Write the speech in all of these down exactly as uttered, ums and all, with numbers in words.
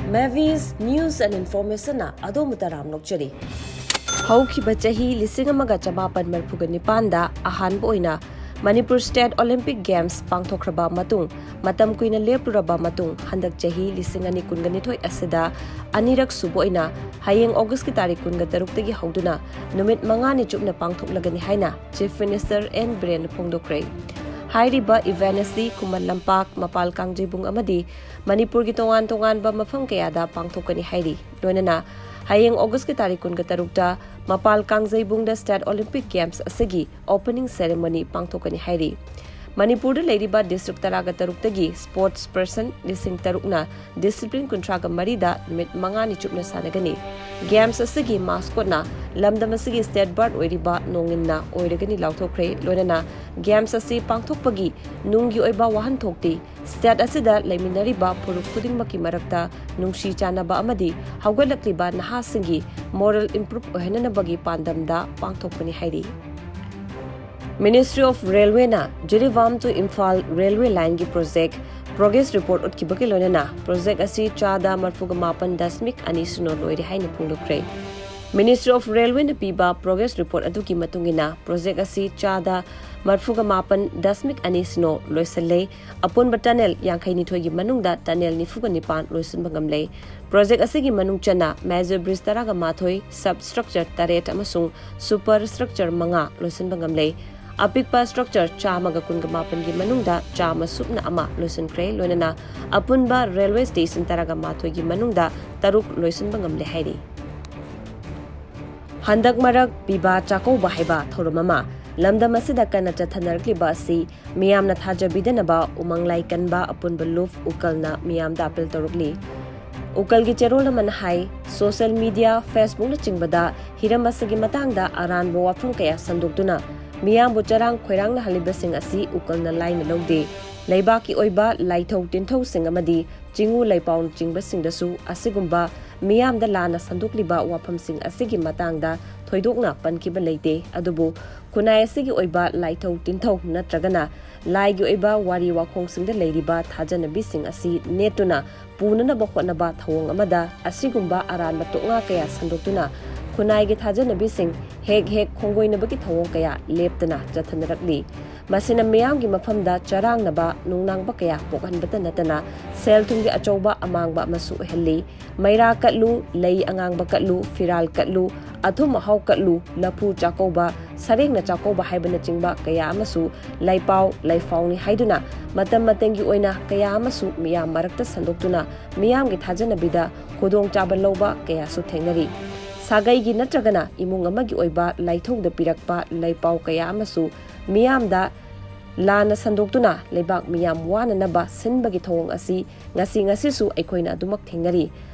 Mavis News and Information ꯅ ꯑꯗꯣꯝꯕꯨ ꯇꯔꯥꯝꯅ ꯑꯣꯛꯆꯔꯤ꯫ ꯍꯧꯈꯤꯕ ꯆꯍꯤ ꯂꯤꯁꯤꯡ ꯑꯃꯒ ꯆꯃꯥꯄꯟ ꯃꯔꯤꯐꯨꯒ ꯅꯤꯄꯥꯟꯗ ꯑꯍꯥꯟꯕ ꯑꯣꯏꯅ ꯃꯅꯤꯄꯨꯔ State Olympic Games ꯄꯥꯡꯊꯣꯛꯈ꯭ꯔꯕ ꯃꯇꯨꯡ, ꯃꯇꯝ ꯀꯨꯏꯅ ꯂꯦꯞꯂꯨꯔꯕ ꯃꯇꯨꯡ, ꯍꯟꯗꯛ ꯆꯍꯤ ꯂꯤꯁꯤꯡ ꯑꯅꯤ ꯀꯨꯟꯒ ꯅꯤꯊꯣꯏ ꯑꯁꯤꯗ ꯑꯅꯤꯔꯛ ꯁꯨꯕ ꯑꯣꯏꯅ ꯍꯌꯦꯡ August ꯀꯤ ꯇꯥꯔꯤꯛ ꯀꯨꯟꯒ ꯇꯔꯨꯛꯇꯒꯤ ꯍꯧꯗꯨꯅ ꯅꯨꯃꯤꯠ ꯃꯉꯥꯅꯤ ꯆꯨꯞꯅ ꯄꯥꯡꯊꯣꯛꯂꯒꯅꯤ ꯍꯥꯏꯅ Chief Minister N ꯕꯤꯔꯦꯟꯅ ꯐꯣꯡꯗꯣꯛꯈ꯭ꯔꯦ꯫ ꯍꯥꯏꯔꯤꯕ event ꯑꯁꯤ ꯈꯨꯃꯟ ꯂꯝꯄꯥꯛ, ꯃꯄꯥꯜ ꯀꯥꯡꯖꯩꯕꯨꯡ ꯑꯃꯗꯤ ꯃꯅꯤꯄꯨꯔꯒꯤ ꯇꯣꯉꯥꯟ ꯇꯣꯉꯥꯟꯕ ꯃꯐꯝ ꯀꯌꯥꯗ ꯄꯥꯡꯊꯣꯛꯀꯅꯤ ꯍꯥꯏꯔꯤ꯫ ꯂꯣꯏꯅꯅ ꯍꯌꯦꯡ August ꯀꯤ ꯇꯥꯔꯤꯛ ꯀꯨꯟꯒ ꯇꯔꯨꯛꯇ ꯃꯄꯥꯜ ꯀꯥꯡꯖꯩꯕꯨꯡꯗ State Olympic Games ꯑꯁꯤꯒꯤ opening ceremony ꯄꯥꯡꯊꯣꯛꯀꯅꯤ ꯍꯥꯏꯔꯤ꯫ ꯃꯅꯤꯄꯨꯔꯗ ꯂꯩꯔꯤꯕ district ꯇꯔꯥꯒ ꯇꯔꯨꯛꯇꯒꯤ sports person ꯂꯤꯁꯤꯡ ꯇꯔꯨꯛꯅ discipline ꯀꯨꯟꯊ꯭ꯔꯥꯒ ꯃꯔꯤꯗ ꯅꯨꯃꯤꯠ ꯃꯉꯥꯅꯤ ꯆꯨꯞꯅ ꯁꯥꯟꯅꯒꯅꯤ꯫ Games ꯑꯁꯤꯒꯤ mascot ꯅ ꯂꯝꯗꯝ ꯑꯁꯤꯒꯤ state bird ꯑꯣꯏꯔꯤꯕ ꯅꯣꯡꯏꯟꯅ ꯑꯣꯏꯔꯒꯅꯤ ꯂꯥꯎꯊꯣꯛꯈ꯭ꯔꯦ꯫ ꯂꯣꯏꯅꯅ Games ꯑꯁꯤ ꯄꯥꯡꯊꯣꯛꯄꯒꯤ ꯅꯨꯡꯒꯤ ꯑꯣꯏꯕ ꯋꯥꯍꯟꯊꯣꯛꯇꯤ state ꯑꯁꯤꯗ ꯂꯩꯃꯤꯟꯅꯔꯤꯕ ꯐꯨꯔꯨꯞ ꯈꯨꯗꯤꯡꯃꯛꯀꯤ ꯃꯔꯛꯇ ꯅꯨꯡꯁꯤ ꯆꯥꯟꯅꯕ ꯑꯃꯗꯤ ꯍꯧꯒꯠꯂꯛꯂꯤꯕ ꯅꯍꯥꯁꯤꯡꯒꯤ moral improve ꯑꯣꯏꯍꯟꯅꯅꯕꯒꯤ ꯄꯥꯟꯗꯝꯗ ꯄꯥꯡꯊꯣꯛꯄꯅꯤ ꯍꯥꯏꯔꯤ꯫ Ministry of Railway ꯅ Jiribam to Imphal railway line ꯒꯤ project progress report ꯎꯠꯈꯤꯕꯒ ꯂꯣꯏꯅꯅ project ꯑꯁꯤ ꯆꯥꯗ ꯃꯔꯤꯐꯨꯒ ꯃꯥꯄꯟ ꯗꯁꯃꯤꯛ ꯑꯅꯤ ꯁꯤꯅꯣ ꯂꯣꯏꯔꯦ ꯍꯥꯏꯅ ꯐꯣꯡꯗꯣꯛꯈ꯭ꯔꯦ꯫ Ministry of Railway ꯅ ꯄꯤꯕ progress report ꯑꯗꯨꯒꯤ ꯃꯇꯨꯡ ꯏꯟꯅ project ꯑꯁꯤ ꯆꯥꯗ ꯃꯔꯤꯐꯨꯒ ꯃꯥꯄꯟ ꯗꯁꯃꯤꯛ ꯑꯅꯤ ꯁꯤꯅꯣ ꯂꯣꯏꯁꯤꯜꯂꯦ꯫ ꯑꯄꯨꯟꯕ tunnel ꯌꯥꯡꯈꯩ ꯅꯤꯊꯣꯏꯒꯤ ꯃꯅꯨꯡꯗ tunnel ꯅꯤꯐꯨꯒ ꯅꯤꯄꯥꯟ ꯂꯣꯏꯁꯤꯟꯕ ꯉꯝꯂꯦ꯫ Project ꯑꯁꯤꯒꯤ ꯃꯅꯨꯡ ꯆꯟꯅ major bridge ꯇꯔꯥꯒ ꯃꯥꯊꯣꯏ, sub structure ꯇꯔꯦꯠ ꯑꯃꯁꯨꯡ super structure ꯃꯉꯥ ꯂꯣꯏꯁꯤꯟꯕ ꯉꯝꯂꯦ꯫ ꯑꯄꯤꯛꯄ structure ꯆꯥꯝꯃꯒ ꯀꯨꯟꯒ ꯃꯥꯄꯟꯒꯤ ꯃꯅꯨꯡꯗ ꯆꯥꯝꯃ ꯁꯨꯞꯅ ꯑꯃ ꯂꯣꯏꯁꯤꯟꯈ꯭ꯔꯦ, ꯂꯣꯏꯅꯅ ꯑꯄꯨꯟꯕ railway station ꯇꯔꯥꯒ ꯃꯥꯊꯣꯏꯒꯤ ꯃꯅꯨꯡꯗ ꯇꯔꯨꯛ ꯂꯣꯏꯁꯤꯟꯕ ꯉꯝꯂꯦ ꯍꯥꯏꯔꯤ꯫ ꯍꯟꯗꯛ ꯃꯔꯛ ꯄꯤꯕꯥ ꯆꯥꯛꯀꯧꯕ ꯍꯥꯏꯕ ꯊꯧꯔꯝ ꯑꯃ ꯂꯝꯗꯝ ꯑꯁꯤꯗ ꯀꯟꯅ ꯆꯠꯊꯅꯔꯛꯂꯤꯕ ꯑꯁꯤ ꯃꯤꯌꯥꯝꯅ ꯊꯥꯖꯕꯤꯗꯅꯕ ꯎꯃꯪ ꯂꯥꯏ ꯀꯟꯕ ꯑꯄꯨꯟꯕ ꯂꯨꯞ ꯎꯀꯜꯅ ꯃꯤꯌꯥꯝꯗ appeal ꯇꯧꯔꯛꯂꯤ꯫ ꯎꯀꯜꯒꯤ ꯆꯦꯔꯣꯜ ꯑꯃꯅ ꯍꯥꯏ, social media, Facebook ꯅꯆꯤꯡꯕꯗ ꯍꯤꯔꯝ ꯑꯁꯤꯒꯤ ꯃꯇꯥꯡꯗ ꯑꯔꯥꯟꯕ ꯋꯥꯐꯝ ꯀꯌꯥ ꯁꯟꯗꯣꯛꯇꯨꯅ ꯃꯤꯌꯥꯝꯕꯨ ꯆꯔꯥꯡ ꯈꯣꯏꯔꯥꯡꯅꯍꯜꯂꯤꯕꯁꯤꯡ ꯑꯁꯤ ꯎꯀꯜꯅ ꯂꯥꯏꯅ ꯂꯧꯗꯦ꯫ ꯂꯩꯕꯥꯛꯀꯤ ꯑꯣꯏꯕ ꯂꯥꯏꯊꯧ ꯇꯤꯟꯊꯧꯁꯤꯡ ꯑꯃꯗꯤ ꯆꯤꯡꯉꯨ ꯂꯩꯄꯥꯎꯅꯆꯤꯡꯕꯁꯤꯡꯗꯁꯨ ꯑꯁꯤꯒꯨꯝꯕ ꯃꯤꯌꯥꯝꯗ ꯂꯥꯟꯅ ꯁꯟꯗꯣꯛꯂꯤꯕ ꯋꯥꯐꯝꯁꯤꯡ ꯑꯁꯤꯒꯤ ꯃꯇꯥꯡꯗ ꯊꯣꯏꯗꯣꯛꯅ ꯄꯟꯈꯤꯕ ꯂꯩꯇꯦ꯫ ꯑꯗꯨꯕꯨ ꯈꯨꯟꯅꯥꯏ ꯑꯁꯤꯒꯤ ꯑꯣꯏꯕ ꯂꯥꯏꯊꯧ ꯇꯤꯟꯊꯧ ꯅꯠꯇ꯭ꯔꯒꯅ ꯂꯥꯏꯒꯤ ꯑꯣꯏꯕ ꯋꯥꯔꯤ ꯋꯥꯈꯣꯡꯁꯤꯡꯗ ꯂꯩꯔꯤꯕ ꯊꯥꯖꯅꯕꯤꯁꯤꯡ ꯑꯁꯤ ꯅꯦꯠꯇꯨꯅ ꯄꯨꯅꯅꯕ ꯍꯣꯠꯅꯕ ꯊꯧꯑꯣꯡ ꯑꯃꯗ ꯑꯁꯤꯒꯨꯝꯕ ꯑꯔꯥꯟꯕ ꯇꯣꯛꯉꯥ ꯀꯌꯥ ꯁꯟꯗꯣꯛꯇꯨꯅ ꯈꯨꯟꯅꯥꯏꯒꯤ ꯊꯥꯖꯅꯕꯤꯁꯤꯡ ꯍꯦꯛ ꯍꯦꯛ ꯈꯣꯡꯒꯣꯏꯅꯕꯒꯤ ꯊꯧꯑꯣꯡ ꯀꯌꯥ ꯂꯦꯞꯇꯅ ꯆꯠꯊꯅꯔꯛꯂꯤ꯫ ꯃꯁꯤꯅ ꯃꯤꯌꯥꯝꯒꯤ ꯃꯐꯝꯗ ꯆꯔꯥꯡꯅꯕ, ꯅꯨꯡꯅꯥꯡꯕ ꯀꯌꯥ ꯄꯣꯛꯍꯟꯕꯇ ꯅꯠꯇꯅ ꯁꯦꯜ ꯊꯨꯝꯒꯤ ꯑꯆꯧꯕ ꯑꯃꯥꯡꯕ ꯑꯃꯁꯨ ꯑꯣꯏꯍꯜꯂꯤ꯫ ꯃꯩꯔꯥ ꯀꯠꯂꯨ, ꯂꯩ ꯑꯉꯥꯡꯕ ꯀꯠꯂꯨ, ꯐꯤꯔꯥꯜ ꯀꯠꯂꯨ, ꯑꯊꯨꯝ ꯑꯍꯥꯎ ꯀꯠꯂꯨ, ꯂꯐꯨ ꯆꯥꯛꯀꯧꯕ, ꯁꯔꯦꯡꯅ ꯆꯥꯛꯀꯧꯕ ꯍꯥꯏꯕꯅꯆꯤꯡꯕ ꯀꯌꯥ ꯑꯃꯁꯨ ꯂꯩꯄꯥꯎ, ꯂꯩꯐꯥꯎꯅꯤ ꯍꯥꯏꯗꯨꯅ ꯃꯇꯝ ꯃꯇꯝꯒꯤ ꯑꯣꯏꯅ ꯀꯌꯥ ꯑꯃꯁꯨ ꯃꯤꯌꯥꯝ ꯃꯔꯛꯇ ꯁꯟꯗꯣꯛꯇꯨꯅ ꯃꯤꯌꯥꯝꯒꯤ ꯊꯥꯖꯅꯕꯤꯗ ꯈꯨꯗꯣꯡꯆꯥꯕ ꯂꯧꯕ ꯀꯌꯥꯁꯨ ꯊꯦꯡꯅꯔꯤ꯫ ꯁꯥꯒꯩꯒꯤ ꯅꯠꯇ꯭ꯔꯒꯅ ꯏꯃꯨꯡ ꯑꯃꯒꯤ ꯑꯣꯏꯕ ꯂꯥꯏꯊꯧꯗ ꯄꯤꯔꯛꯄ ꯂꯩꯄꯥꯎ ꯀꯌꯥ ꯑꯃꯁꯨ ꯃꯤꯌꯥꯝꯗ ꯂꯥꯟꯅ ꯁꯟꯗꯣꯛꯇꯨꯅ ꯂꯩꯕꯥꯛ ꯃꯤꯌꯥꯝ ꯋꯥꯅꯅꯕ ꯁꯤꯟꯕꯒꯤ ꯊꯧꯑꯣꯡ ꯑꯁꯤ ꯉꯁꯤ ꯉꯁꯤꯁꯨ ꯑꯩꯈꯣꯏꯅ ꯑꯗꯨꯃꯛ ꯊꯦꯡꯅꯔꯤ꯫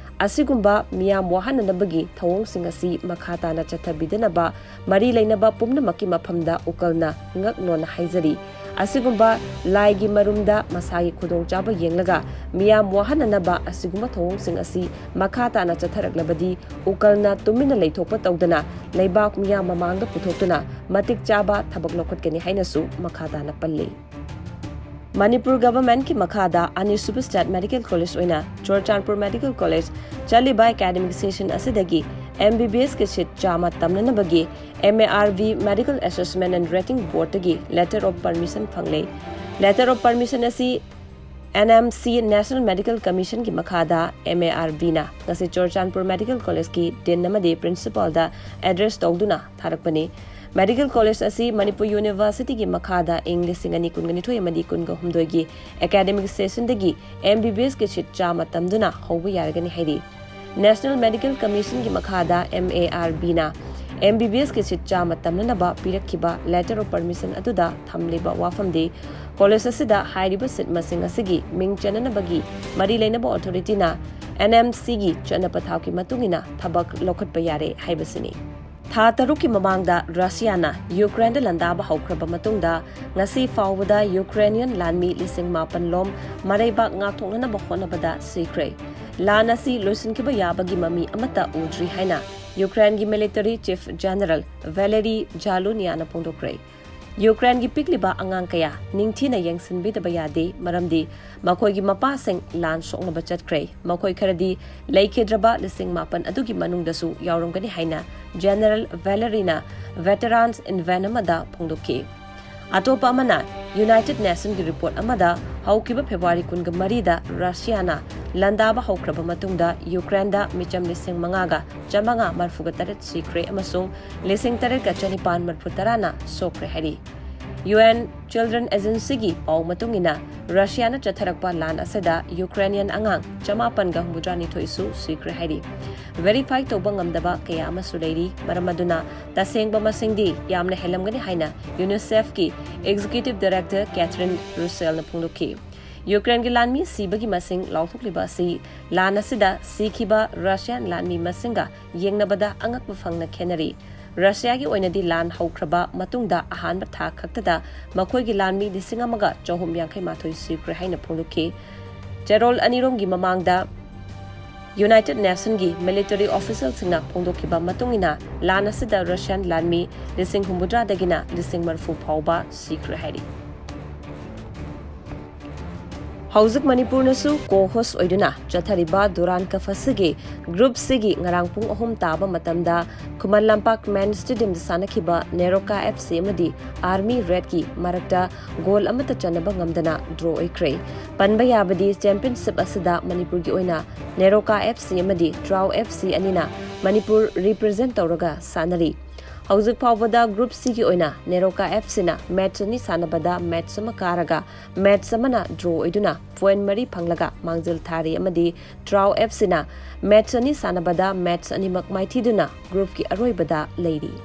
ꯑꯁꯤꯒꯨꯝꯕ ꯃꯤꯌꯥꯝ ꯋꯥꯍꯟꯅꯅꯕꯒꯤ ꯊꯧꯑꯣꯡꯁꯤꯡ ꯑꯁꯤ ꯃꯈꯥ ꯇꯥꯅ ꯆꯠꯊꯕꯤꯗꯅꯕ ꯃꯔꯤ ꯂꯩꯅꯕ ꯄꯨꯝꯅꯃꯛꯀꯤ ꯃꯐꯝꯗ ꯎꯀꯜꯅ ꯉꯛ ꯅꯣꯟꯅ ꯍꯥꯏꯖꯔꯤ꯫ ꯑꯁꯤꯒꯨꯝꯕ ꯂꯥꯏꯒꯤ ꯃꯔꯨꯝꯗ ꯃꯁꯥꯒꯤ ꯈꯨꯗꯣꯡꯆꯥꯕ ꯌꯦꯡꯂꯒ ꯃꯤꯌꯥꯝ ꯋꯥꯍꯟꯅꯅꯕ ꯑꯁꯤꯒꯨꯝꯕ ꯊꯧꯑꯣꯡꯁꯤꯡ ꯑꯁꯤ ꯃꯈꯥ ꯇꯥꯅ ꯆꯠꯊꯔꯛꯂꯕꯗꯤ ꯎꯀꯜꯅ ꯇꯨꯃꯤꯟꯅ ꯂꯩꯊꯣꯛꯄ ꯇꯧꯗꯅ ꯂꯩꯕꯥꯛ ꯃꯤꯌꯥꯝ ꯃꯃꯥꯡꯗ ꯄꯨꯊꯣꯛꯇꯨꯅ ꯃꯇꯤꯛ ꯆꯥꯕ ꯊꯕꯛ ꯂꯧꯈꯠꯀꯅꯤ ꯍꯥꯏꯅꯁꯨ ꯃꯈꯥ ꯇꯥꯅ ꯄꯜꯂꯤ꯫ ꯃꯅꯤꯄꯨꯔ ꯒꯚꯔꯟꯃꯦꯟꯠꯀꯤ ꯃꯈꯥꯗ ꯑꯅꯤꯁꯨꯕ ꯁ꯭ꯇꯦꯠ ꯃꯦꯗꯤꯀꯦꯜ ꯀꯣꯂꯦꯖ ꯑꯣꯏꯅ ꯆꯨꯔꯆꯥꯟꯄꯨꯔ ꯃꯦꯗꯤꯀꯦꯜ ꯀꯣꯂꯦꯖ ꯆꯠꯂꯤꯕ ꯑꯦꯀꯥꯗꯃꯤꯛ ꯁꯦꯁꯟ ꯑꯁꯤꯗꯒꯤ MBBSꯀꯤ ꯁꯤꯠ ꯆꯥꯝꯃ ꯇꯝꯅꯅꯕꯒꯤ MARB Medical Assessment and Rating Boardꯇꯒꯤ letter of permission ꯐꯪꯂꯦ꯫ Letter of permission ꯑꯁꯤ NMC National Medical Commissionꯒꯤ ꯃꯈꯥꯗ MARBꯅ ꯉꯁꯤ ꯆꯨꯔꯆꯥꯟꯄꯨꯔ ꯃꯦꯗꯤꯀꯦꯜ ꯀꯣꯂꯦꯖꯀꯤ ꯗꯤꯟ ꯑꯃꯗꯤ ꯄ꯭ꯔꯤꯟꯁꯤꯄꯥꯜꯗ ꯑꯦꯗ꯭ꯔꯦꯁ ꯇꯧꯗꯨꯅ ꯊꯥꯔꯛꯄꯅꯤ꯫ ꯃꯦꯗꯤꯀꯦꯜ ꯀꯣꯂꯦꯖ ꯑꯁꯤ ꯃꯅꯤꯄꯨꯔ ꯌꯨꯅꯤꯚꯔꯁꯤꯇꯤꯒꯤ ꯃꯈꯥꯗ ꯏꯪ ꯂꯤꯁꯤꯡ ꯑꯅꯤ ꯀꯨꯟꯒ ꯅꯤꯊꯣꯏ ꯑꯃꯗꯤ ꯀꯨꯟꯒ ꯍꯨꯝꯗꯣꯏꯒꯤ ꯑꯦꯀꯥꯗꯃꯤꯛ ꯁꯦꯁꯟꯗꯒꯤ MBBSꯀꯤ ꯁꯤꯠ ꯆꯥꯝꯃ ꯇꯝꯗꯨꯅ ꯍꯧꯕ ꯌꯥꯔꯒꯅꯤ ꯍꯥꯏꯔꯤ꯫ National Medical Commissionꯒꯤ ꯃꯈꯥꯗ MARBꯅ MBBSꯀꯤ ꯁꯤꯠ ꯆꯥꯝꯃ ꯇꯝꯅꯅꯕ ꯄꯤꯔꯛꯈꯤꯕ letter of permission ꯑꯗꯨꯗ ꯊꯝꯂꯤꯕ ꯋꯥꯐꯝꯗꯤ ꯀꯣꯂꯦꯖ ꯑꯁꯤꯗ ꯍꯥꯏꯔꯤꯕ ꯁꯤꯠ ꯃꯁꯤꯡ ꯑꯁꯤꯒꯤ ꯃꯤꯡ ꯆꯟꯅꯅꯕꯒꯤ ꯃꯔꯤ ꯂꯩꯅꯕ ꯑꯣꯊꯣꯔꯤꯇꯤꯅ NMCꯒꯤ ꯆꯠꯅ ꯄꯊꯥꯞꯀꯤ ꯃꯇꯨꯡ ꯏꯟꯅ ꯊꯕꯛ ꯂꯧꯈꯠꯄ ꯌꯥꯔꯦ ꯍꯥꯏꯕꯁꯤꯅꯤ꯫ ꯊꯥ ꯇꯔꯨꯛꯀꯤ ꯃꯃꯥꯡꯗ ꯔꯁꯤꯌꯥꯅ ꯌꯨꯀ꯭ꯔꯦꯟꯗ ꯂꯥꯟꯗꯥꯕ ꯍꯧꯈ꯭ꯔꯕ ꯃꯇꯨꯡꯗ ꯉꯁꯤ ꯐꯥꯎꯕꯗ ꯌꯨꯀ꯭ꯔꯦꯅꯤꯌꯟ ꯂꯥꯟꯃꯤ ꯂꯤꯁꯤꯡ ꯃꯥꯄꯟ ꯂꯣꯝ ꯃꯔꯩꯕꯥꯛ ꯉꯥꯛꯊꯣꯛꯅꯅꯕ ꯍꯣꯠꯅꯕꯗ ꯁꯤꯈ꯭ꯔꯦ꯫ ꯂꯥꯟ ꯑꯁꯤ ꯂꯣꯏꯁꯤꯟꯈꯤꯕ ꯌꯥꯕꯒꯤ ꯃꯃꯤ ꯑꯃꯠꯇ ꯎꯗ꯭ꯔꯤ ꯍꯥꯏꯅ ꯌꯨꯀ꯭ꯔꯦꯟꯒꯤ ꯃꯤꯂꯤꯇꯔꯤ ꯆꯤꯐ ꯖꯦꯅꯔꯦꯜ ꯚꯦꯂꯦꯔꯤ ꯖꯥꯂꯨꯅꯤꯌꯥꯅ ꯐꯣꯡꯗꯣꯛꯈ꯭ꯔꯦ꯫ ꯌꯨꯀ꯭ꯔꯦꯟꯒꯤ ꯄꯤꯛꯂꯤꯕ ꯑꯉꯥꯡ ꯀꯌꯥ ꯅꯤꯡꯊꯤꯅ ꯌꯦꯡꯁꯤꯟꯕꯤꯗꯕ ꯌꯥꯗꯦ, ꯃꯔꯝꯗꯤ ꯃꯈꯣꯏꯒꯤ ꯃꯄꯥꯁꯤꯡ ꯂꯥꯟ ꯁꯣꯛꯅꯕ ꯆꯠꯈ꯭ꯔꯦ꯫ ꯃꯈꯣꯏ ꯈꯔꯗꯤ ꯂꯩꯈꯤꯗ꯭ꯔꯕ ꯂꯤꯁꯤꯡ ꯃꯥꯄꯟ ꯑꯗꯨꯒꯤ ꯃꯅꯨꯡꯗꯁꯨ ꯌꯥꯎꯔꯝꯒꯅꯤ ꯍꯥꯏꯅ ꯖꯦꯅꯔꯦꯜ ꯚꯦꯂꯦꯔꯤꯅ Veterans in Vain ꯑꯃꯗ ꯐꯣꯡꯗꯣꯛꯈꯤ꯫ ꯑꯇꯣꯞꯄ ꯑꯃꯅ, ꯌꯨꯅꯥꯏꯇꯦꯗ ꯅꯦꯁꯟꯒꯤ ꯔꯤꯄꯣꯔꯠ ꯑꯃꯗ ꯍꯧꯈꯤꯕ ꯐꯦꯕ꯭ꯔꯨꯋꯥꯔꯤ ꯀꯨꯟꯃꯔꯤꯗ ꯔꯁꯤꯌꯥꯅ ꯂꯥꯟꯗꯥꯕ ꯍꯧꯈ꯭ꯔꯕ ꯃꯇꯨꯡꯗ ꯌꯨꯀ꯭ꯔꯦꯟꯗ ꯃꯤꯆꯝ ꯂꯤꯁꯤꯡ ꯃꯉꯥꯒ ꯆꯥꯃꯉꯥ ꯃꯔꯤꯐꯨꯇꯔꯦꯠ ꯁꯤꯈ꯭ꯔꯦ ꯑꯃꯁꯨꯡ ꯂꯤꯁꯤꯡ ꯇꯔꯦꯠꯀ ꯆꯅꯤꯄꯥꯟ ꯃꯔꯤꯐꯨꯇꯔꯥꯅ ꯁꯣꯛꯈ꯭ꯔꯦ ꯍꯥꯏꯔꯤ꯫ ꯌꯨ ꯑꯦꯟ ꯆꯤꯜꯗ꯭ꯔꯦꯟ ꯑꯦꯖꯦꯟꯁꯤꯒꯤ ꯄꯥꯎ ꯃꯇꯨꯡ ꯏꯟꯅ, ꯔꯁꯤꯌꯥꯅ ꯆꯠꯊꯔꯛꯄ ꯂꯥꯟ ꯑꯁꯤꯗ ꯌꯨꯀ꯭ꯔꯦꯅꯤꯌꯟ ꯑꯉꯥꯡ ꯆꯃꯥꯄꯟꯒ ꯍꯨꯝꯐꯨꯇꯔꯥꯅꯤꯊꯣꯏꯁꯨ ꯁꯤꯈ꯭ꯔꯦ ꯍꯥꯏꯔꯤ꯫ ꯚꯦꯔꯤꯐꯥꯏ ꯇꯧꯕ ꯉꯝꯗꯕ ꯀꯌꯥ ꯑꯃꯁꯨ ꯂꯩꯔꯤ, ꯃꯔꯝ ꯑꯗꯨꯅ ꯇꯁꯦꯡꯕ ꯃꯁꯤꯡꯗꯤ ꯌꯥꯝꯅ ꯍꯦꯜꯂꯝꯒꯅꯤ ꯍꯥꯏꯅ ꯌꯨꯅꯤꯁꯦꯐꯀꯤ ꯑꯦꯛꯖꯤꯀ꯭ꯌꯨꯇꯤꯚ ꯗꯥꯏꯔꯦꯛꯇꯔ ꯀꯦꯊꯔꯤꯟ ꯔꯨꯁꯦꯜꯅ ꯐꯣꯡꯗꯣꯛꯈꯤ꯫ ꯌꯨꯀ꯭ꯔꯦꯟꯒꯤ ꯂꯥꯟꯃꯤ ꯁꯤꯕꯒꯤ ꯃꯁꯤꯡ ꯂꯥꯎꯊꯣꯛꯂꯤꯕ ꯑꯁꯤ ꯂꯥꯟ ꯑꯁꯤꯗ ꯁꯤꯈꯤꯕ ꯔꯁꯤꯌꯥꯟ ꯂꯥꯟꯃꯤ ꯃꯁꯤꯡꯒ ꯌꯦꯡꯅꯕꯗ ꯑꯉꯛꯄ ꯐꯪꯅ ꯈꯦꯠꯅꯔꯤ꯫ ꯔꯁꯤꯌꯥꯒꯤ ꯑꯣꯏꯅꯗꯤ ꯂꯥꯟ ꯍꯧꯈ꯭ꯔꯕ ꯃꯇꯨꯡꯗ ꯑꯍꯥꯟꯕ ꯊꯥ ꯈꯛꯇꯗ ꯃꯈꯣꯏꯒꯤ ꯂꯥꯟꯃꯤ ꯂꯤꯁꯤꯡ ꯑꯃꯒ ꯆꯍꯨꯝ ꯌꯥꯡꯈꯩ ꯃꯥꯊꯣꯏ ꯁꯤꯈ꯭ꯔꯦ ꯍꯥꯏꯅ ꯐꯣꯡꯗꯣꯛꯈꯤ꯫ ꯆꯦꯔꯣꯜ ꯑꯅꯤꯔꯣꯝꯒꯤ ꯃꯃꯥꯡꯗ ꯌꯨꯅꯥꯏꯇꯦꯗ ꯅꯦꯁꯟꯒꯤ ꯃꯤꯂꯤꯇꯔꯤ ꯑꯣꯐꯤꯁꯤꯌꯦꯜꯁꯤꯡꯅ ꯐꯣꯡꯗꯣꯛꯈꯤꯕ ꯃꯇꯨꯡ ꯏꯟꯅ, ꯂꯥꯟ ꯑꯁꯤꯗ ꯔꯁꯤꯌꯥꯟ ꯂꯥꯟꯃꯤ ꯂꯤꯁꯤꯡ ꯍꯨꯝꯐꯨꯇꯔꯥꯗꯒꯤꯅ ꯂꯤꯁꯤꯡ ꯃꯔꯤꯐꯨ ꯐꯥꯎꯕ ꯁꯤꯈ꯭ꯔꯦ ꯍꯥꯏꯔꯤ꯫ ꯍꯧꯖꯤꯛ ꯃꯅꯤꯄꯨꯔꯅꯁꯨ ꯀꯣ ꯍꯣꯁ ꯑꯣꯏꯗꯨꯅ ꯆꯠꯊꯔꯤꯕ ꯗꯨꯔꯥꯟ ꯀꯞ ꯑꯁꯤꯒꯤ ꯒ꯭ꯔꯨꯞ ꯁꯤꯒꯤ ꯉꯔꯥꯡ ꯄꯨꯡ ꯑꯍꯨꯝ ꯇꯥꯕ ꯃꯇꯝꯗ ꯈꯨꯃꯟ ꯂꯝꯄꯥꯛ ꯃꯦꯟ ꯁ꯭ꯇꯦꯗꯤꯌꯝꯗ ꯁꯥꯟꯅꯈꯤꯕ ꯅꯦꯔꯣꯀꯥ ꯑꯦꯐ ꯁꯤ ꯑꯃꯗꯤ ꯑꯥꯔꯃꯤ ꯔꯦꯗꯀꯤ ꯃꯔꯛꯇ ꯒꯣꯜ ꯑꯃꯠꯇ ꯆꯟꯅꯕ ꯉꯝꯗꯅ ꯗ꯭ꯔꯣ ꯑꯣꯏꯈ꯭ꯔꯦ꯫ ꯄꯟꯕ ꯌꯥꯕꯗꯤ, ꯆꯦꯝꯄꯤꯌꯟꯁꯤꯞ ꯑꯁꯤꯗ ꯃꯅꯤꯄꯨꯔꯒꯤ ꯑꯣꯏꯅ ꯅꯦꯔꯣꯀꯥ ꯑꯦꯐ ꯁꯤ ꯑꯃꯗꯤ ꯇ꯭ꯔꯥꯎ ꯑꯦꯐ ꯁꯤ ꯑꯅꯤꯅ ꯃꯅꯤꯄꯨꯔ ꯔꯤꯄ꯭ꯔꯖꯦꯟ ꯇꯧꯔꯒ ꯁꯥꯟꯅꯔꯤ꯫ ꯍꯧꯖꯤꯛ ꯐꯥꯎꯕꯗ ꯒ꯭ꯔꯨꯞ ꯁꯤꯒꯤ ꯑꯣꯏꯅ ꯅꯦꯔꯣꯀꯥ ꯑꯦꯐ ꯁꯤꯅ ꯃꯦꯠꯆ ꯑꯅꯤ ꯁꯥꯟꯅꯕꯗ ꯃꯦꯠꯆ ꯑꯃ ꯀꯥꯔꯒ ꯃꯦꯠꯆ ꯑꯃꯅ ꯗ꯭ꯔꯣ ꯑꯣꯏꯗꯨꯅ ꯄꯣꯏꯟꯠ ꯃꯔꯤ ꯐꯪꯂꯒ ꯃꯥꯡꯖꯤꯜ ꯊꯥꯔꯤ ꯑꯃꯗꯤ ꯇ꯭ꯔꯥꯎ ꯑꯦꯐ ꯁꯤꯅ ꯃꯦꯠꯆ ꯑꯅꯤ ꯁꯥꯟꯅꯕꯗ ꯃꯦꯠꯆ ꯑꯅꯤꯃꯛ ꯃꯥꯏꯊꯤꯗꯨꯅ ꯒ꯭ꯔꯨꯞꯀꯤ ꯑꯔꯣꯏꯕꯗ ꯂꯩꯔꯤ꯫